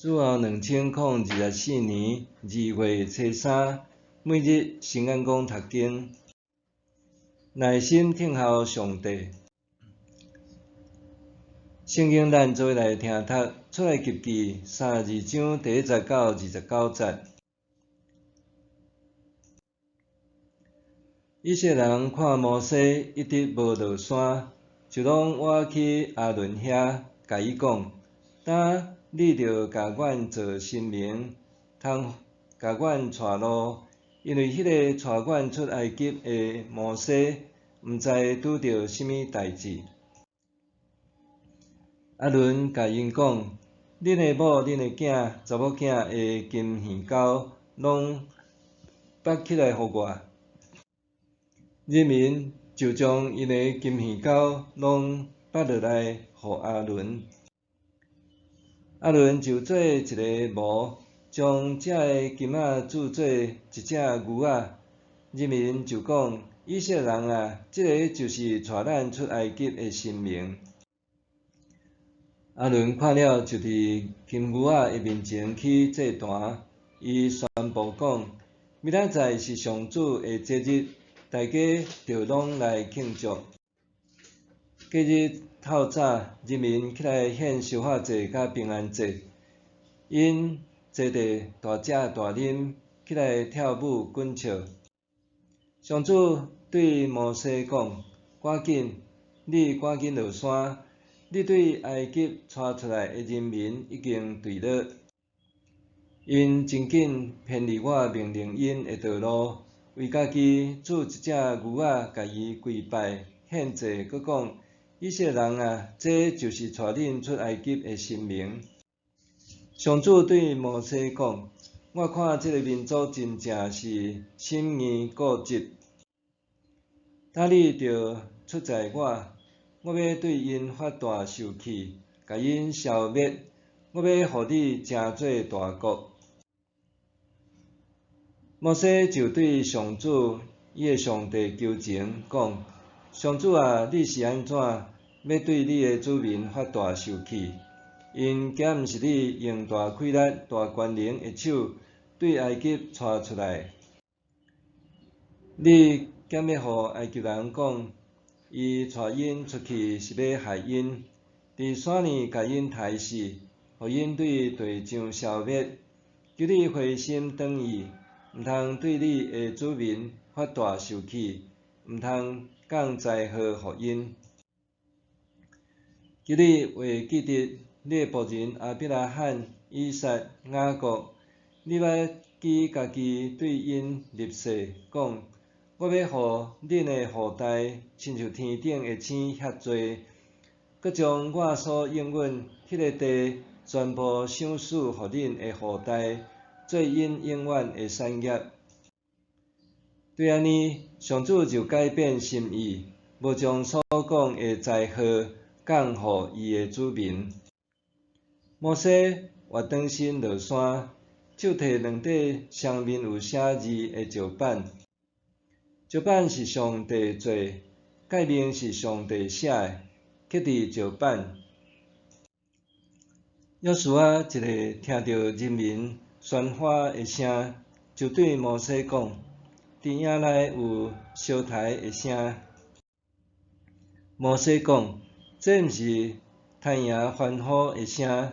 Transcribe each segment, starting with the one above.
主後2024年2月初三，每日新眼光讀經，耐心等候上帝。聖經咱做伙來聽讀出埃及記32章第1節到29節。以色列人看摩西一直無落山，就攏倚去亞倫遐，共伊講：今你著共阮做神明，通共阮帶路，因為彼个帶阮出埃及的摩西，毋知拄著啥物代誌。亞倫共𪜶講：恁的某、恁的囝、查某囝的金耳鈎，攏拔起來予我。人民就將𪜶的金耳鈎攏拔落來予亞倫。亞倫就做一个模，將這个金仔鑄做一隻牛仔。人民就講：以色列人啊，這个就是帶咱出埃及的神明。亞倫看了，就佇金牛仔的面前起祭壇，伊宣布講：明仔載是上主的節日，大家著攏來慶祝。隔日透早，人民起來獻燒化祭佮平安祭，𪜶坐地大食大啉，起來跳舞滾笑。上主對摩西講：趕緊，你趕緊落山！你對埃及帶出來的人民已經墜落，𪜶真緊偏離我命令𪜶的道路，為家己鑄一隻牛仔，共伊跪拜獻祭，閣講：以色列人啊，這就是帶恁出埃及的神明。上主對摩西講：我看這个民族真正是心硬固執，今你著出在我。我欲對𪜶發大受氣，共𪜶消滅。我欲予你成做大國。摩西就對上主伊的上帝求情，講：上主啊，你是按怎欲對你的子民發大受氣？𪜶敢毋是你用大氣力、大權能的手對埃及帶出來？你敢欲予埃及人講，伊帶𪜶出去是欲害𪜶，佇山裡共𪜶刣死，予𪜶對地上消滅？求你回心轉意，毋通對你的子民發大受氣，毋通降災禍予𪜶。求你會記得你的僕人亞伯拉罕、以撒、雅各，你捌記家己對𪜶立誓，講：我欲予恁的後代親像天頂的星遐濟，閣將我所應允彼个地全部賞賜予恁的後代，做𪜶永遠的產業。對按呢，上主就改變心意，無將所講的災禍降予伊的子民。摩西活轉身落山，手提兩塊上面有寫字的石板。石板是上帝做，誡命是上帝寫的，刻佇石板。約書亞一下聽著人民喧譁的聲，就對摩西講：佇營內有相刣的聲。摩西講：這毋是刣羊歡呼的聲，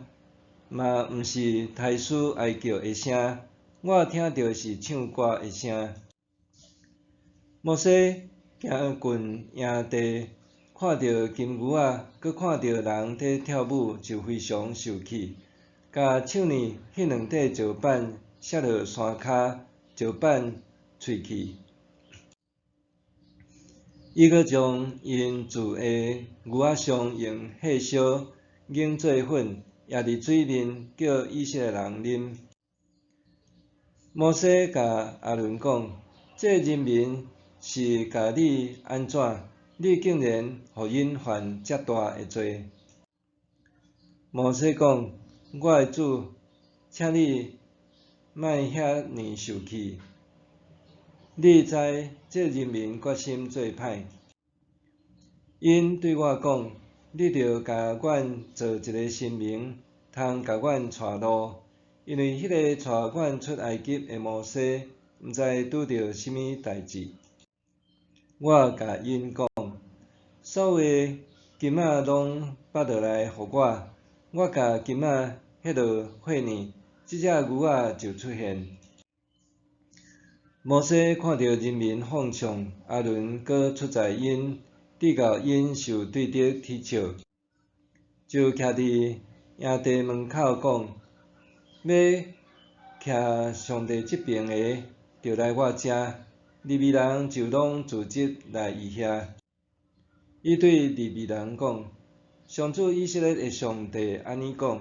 嘛毋是刣獅哀叫的聲，我聽著是唱歌的聲。摩西行近營地，看著金牛仔，閣看著人佇跳舞，就非常受氣，共手裡彼兩塊石板摔落山跤，石板碎去。伊閣將𪜶鑄的牛仔像用火燒，凝做粉，掖佇水面，叫以色列人啉。摩西共亞倫講：這人民是共你按怎？你竟然予𪜶犯遮大的罪？摩西講：我的主，請你莫遐爾受氣。你知這人民決心做歹。𪜶對我講：你著共阮做一个神明，通共阮帶路，因為彼个帶阮出埃及的摩西，毋知拄著啥物代誌。我共𪜶講，所有的金仔攏捌落來予我，我共金仔彼落火呢，這隻牛仔就出現。摩西看著人民放暢，亞倫閣出在𪜶，直到𪜶受對敵恥笑，就徛佇營地門口講：欲徛上帝這爿的，就來我遮。利未人就攏聚集來伊遐。伊對利未人講：上主以色列的上帝按呢講：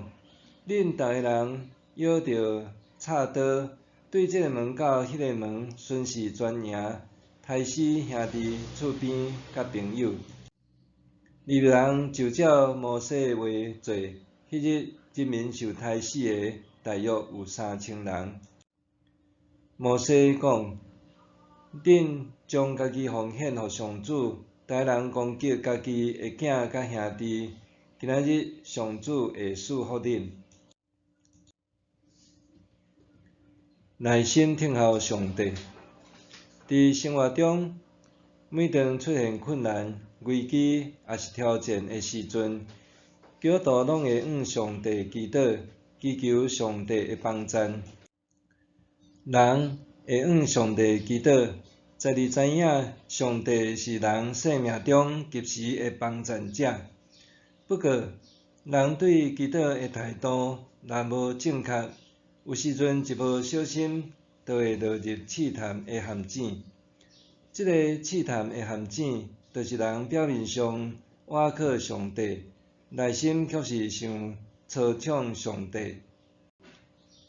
恁逐个人枵著插刀，對這个門到彼个門巡視全營，刣死兄弟、厝邊佮朋友。利未人就照摩西的話做，彼日人民受刣死的大約有3000人。摩西講：恁將家己奉獻予上主，逐个人攻擊家己的囝佮兄弟。今仔日上主會賜福恁。耐心等候上帝。佇生活中，每當出現困難、危機抑是挑戰的時陣，基督徒攏會向上帝祈禱，祈求上帝的幫贊。人會向上帝祈禱，在你知影上帝是人生命中及時的幫贊者。不過，人對祈禱的態度若無正確，有時陣一無小心，就會落入試探的陷阱。這個試探的陷阱，就是人表面上倚靠上帝，內心卻是想操縱上帝，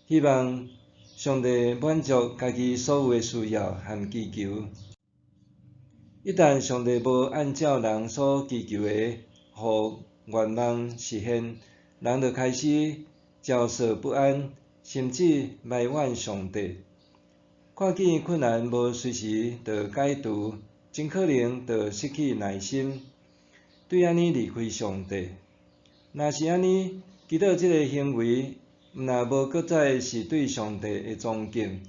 希望上帝滿足家己所有的需要和祈求。一旦上帝無按照人所祈求的，予願望實現，人就開始焦躁不安，甚至埋怨上帝。看見困難無隨時就解除，真可能就失去耐心，對按呢離開上帝。若是按呢，祈禱這个行為，毋但無閣再是對上帝的尊敬，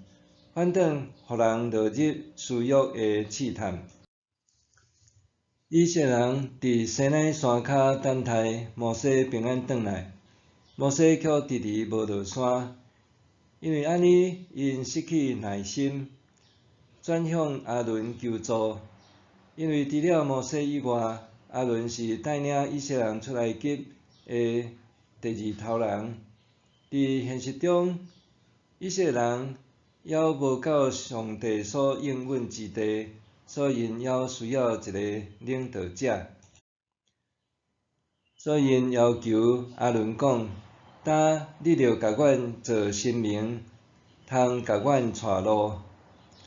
反轉予人落入私欲的試探。以色列人佇西奈山跤等待摩西平安轉來，摩西卻遲遲無落山，因為按呢，𪜶失去耐心，轉向亞倫求助。因為除了摩西以外，亞倫是帶領以色列人出埃及的第二頭人。佇現實中，以色列人猶無到上帝所應允之地，所以𪜶猶需要一个領導者。所以𪜶要求亞倫講：今你著共阮做神明，通共阮帶路。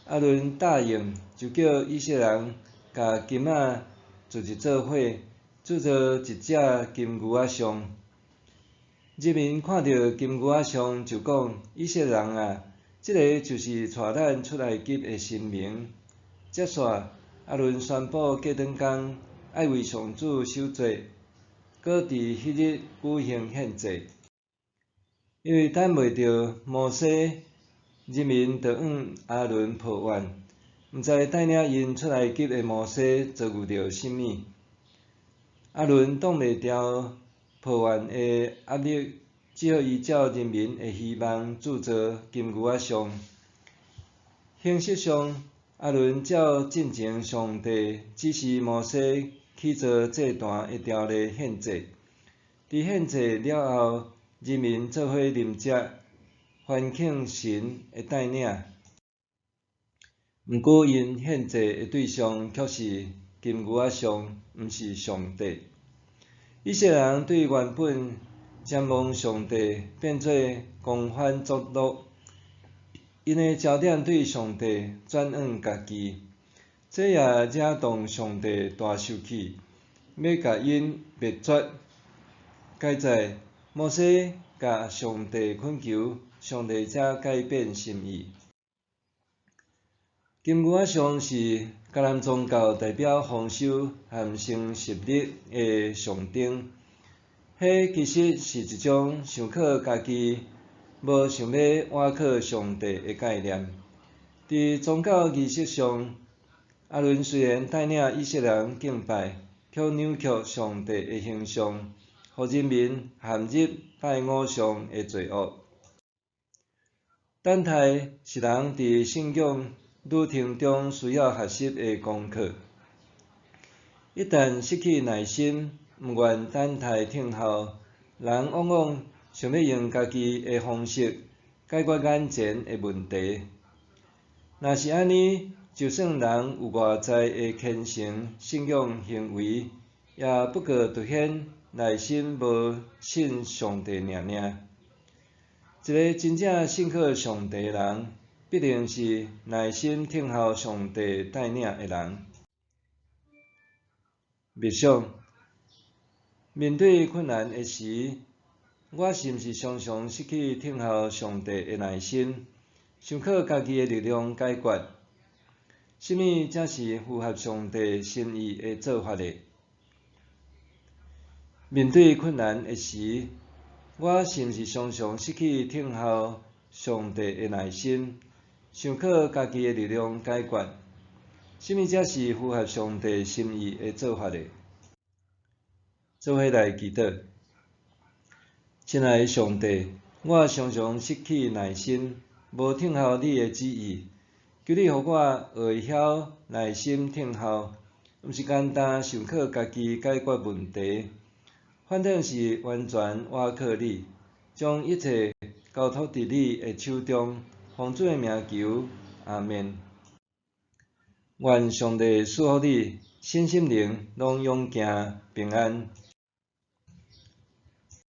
亞倫答應，就叫以色列人共金仔聚集做伙，製造一隻金牛仔像。人民看著金牛仔像，就講：以色列人啊，這个就是帶咱出埃及的神明。接煞，亞倫宣布過轉工，愛為上主守節，閣佇彼日舉行獻祭。因為等袂著摩西，人民就向亞倫抱怨，毋知帶領𪜶出埃及的摩西遭遇著啥物。亞倫擋袂牢抱怨的壓力，只好依照人民的希望製造金牛仔像。形式上，亞倫照進前上帝指示摩西起造祭壇的條例獻祭。佇獻祭了後，人民做伙啉食，歡慶神的帶領。毋過，𪜶獻祭的對象卻是金牛仔像，毋是上帝。以色列人對原本瞻望上帝變做狂歡作樂，𪜶的焦點對上帝轉向家己，這也惹動上帝大受氣，欲共𪜶滅絕。佳哉，摩西共上帝懇求，上帝才改變心意。金牛仔像是迦南宗教代表豐收和生殖力的象徵。彼其實是一種想靠家己，無想欲倚靠上帝的概念。佇宗教儀式上，亞倫雖然帶領以色列人敬拜，卻扭曲上帝的形象，予人民陷入拜偶像的罪惡。等待是人佇信仰旅程中需要學習的功課。一旦失去耐心，毋願等待等候，人往往想欲用家己的方式解決眼前的問題。若是按呢，就算人有外在的虔誠信仰行為，也不過凸顯內心無信上帝爾爾。一个真正信靠上帝的人，必定是耐心等候上帝帶領的人。默想，面對困難的時，我是毋是常常失去等候上帝的耐心，想靠家己的力量解決？啥物才是符合上帝心意的做法呢？面對困難的時，我是毋是常常失去等候上帝的耐心，想靠家己的力量解決？啥物才是符合上帝心意的做法呢？做伙來祈禱。親愛的上帝，我常常失去耐心，無等候你的旨意。求你予我學會曉耐心等候，毋是簡單想靠家己解決問題，反正是完全倚靠你，將一切交託佇你的手中，奉主的名求，阿們。願上帝賜福你，身心靈攏勇健平安。